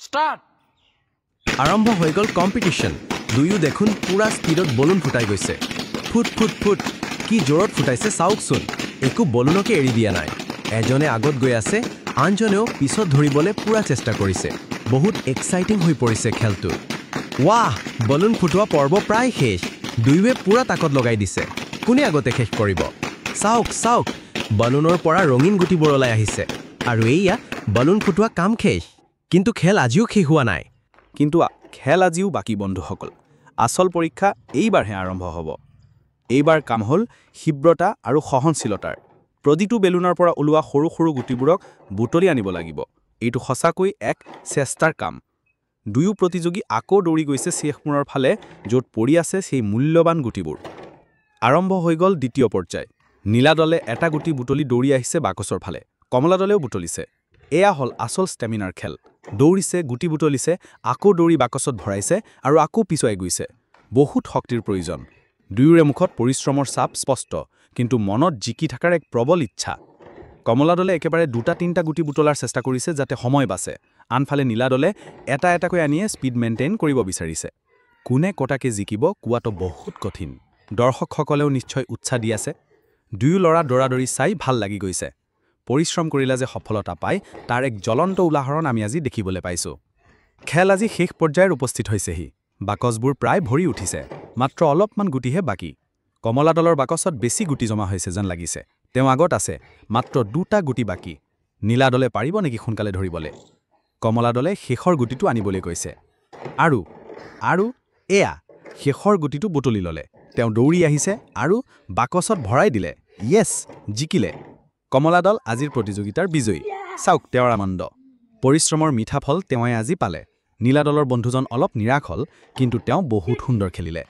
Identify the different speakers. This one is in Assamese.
Speaker 1: Start.
Speaker 2: আৰম্ভ হৈ গ'ল কম্পিটিশ্যন। দুয়ো দেখোন পূৰা স্পীডত বলুন ফুটাই গৈছে। ফুট ফুট ফুট, কি জোৰত ফুটাইছে চাওকচোন! একো বলুনকে এৰি দিয়া নাই। এজনে আগত গৈ আছে, আনজনেও পিছত ধৰিবলৈ পূৰা চেষ্টা কৰিছে। বহুত এক্সাইটিং হৈ পৰিছে খেলটো। ৱাহ, বলুন ফুটোৱা পৰ্ব প্ৰায় শেষ। দুয়োৱে পূৰা তাকত লগাই দিছে। কোনে আগতে শেষ কৰিব? চাওক চাওক, বলুনৰ পৰা ৰঙীন গুটিবোৰ ওলাই আহিছে। আৰু এইয়া বলুন ফুটোৱা কাম শেষ। কিন্তু খেল আজিও শেষ হোৱা নাই।
Speaker 3: কিন্তু খেল আজিও বাকী, বন্ধুসকল। আচল পৰীক্ষা এইবাৰহে আৰম্ভ হ'ব। এইবাৰ কাম হ'ল ক্ষিপ্ৰতা আৰু সহনশীলতাৰ। প্ৰতিটো বেলুনৰ পৰা ওলোৱা সৰু সৰু গুটিবোৰক বুটলি আনিব লাগিব। এইটো সঁচাকৈ এক চেষ্টাৰ কাম। দুয়ো প্ৰতিযোগী আকৌ দৌৰি গৈছে শেষ মূৰৰ ফালে, য'ত পৰি আছে সেই মূল্যৱান গুটিবোৰ। আৰম্ভ হৈ গ'ল দ্বিতীয় পৰ্যায়। নীলা দলে এটা গুটি বুটলি দৌৰি আহিছে বাকচৰ ফালে। কমলা দলেও বুটলিছে। এয়া হ'ল আচল ষ্টেমিনাৰ খেল। দৌৰিছে, গুটি বুটলিছে, আকৌ দৌৰি বাকচত ভৰাইছে আৰু আকৌ পিছুৱাই গৈছে। বহুত শক্তিৰ প্ৰয়োজন। দুয়োৰে মুখত পৰিশ্ৰমৰ চাপ স্পষ্ট, কিন্তু মনত জিকি থকাৰ এক প্ৰবল ইচ্ছা। কমলা দলে একেবাৰে দুটা তিনিটা গুটি বুটলাৰ চেষ্টা কৰিছে, যাতে সময় বাচে। আনফালে নীলা দলে এটা এটাকৈ আনিয়ে স্পীড মেইনটেইন কৰিব বিচাৰিছে। কোনে কটাকে জিকিব কোৱাটো বহুত কঠিন। দৰ্শকসকলেও নিশ্চয় উৎসাহ দি আছে। দুয়ো ল'ৰা দৌৰাদৌৰি চাই ভাল লাগি গৈছে। পৰিশ্ৰম কৰিলে যে সফলতা পায়, তাৰ এক জ্বলন্ত উদাহৰণ আমি আজি দেখিবলৈ পাইছোঁ। খেল আজি শেষ পৰ্যায়ৰ উপস্থিত হৈছেহি। বাকচবোৰ প্ৰায় ভৰি উঠিছে, মাত্ৰ অলপমান গুটিহে বাকী। কমলা দলৰ বাকচত বেছি গুটি জমা হৈছে যেন লাগিছে। তেওঁ আগত আছে, মাত্ৰ দুটা গুটি বাকী। নীলা দলে পাৰিব নেকি সোনকালে ধৰিবলৈ? কমলা দলে শেষৰ গুটিটো আনিবলৈ কৈছে আৰু আৰু এয়া শেষৰ গুটিটো বুটলি ল'লে। তেওঁ দৌৰি আহিছে আৰু বাকচত ভৰাই দিলে। য়েছ, জিকিলে! কমলা দল আজিৰ প্ৰতিযোগিতাৰ বিজয়ী। চাওক তেওঁৰ আনন্দ! পৰিশ্ৰমৰ মিঠা ফল তেওঁৱে আজি পালে। নীলা দলৰ বন্ধুজন অলপ নিৰাশ হ'ল, কিন্তু তেওঁ বহুত সুন্দৰ খেলিলে।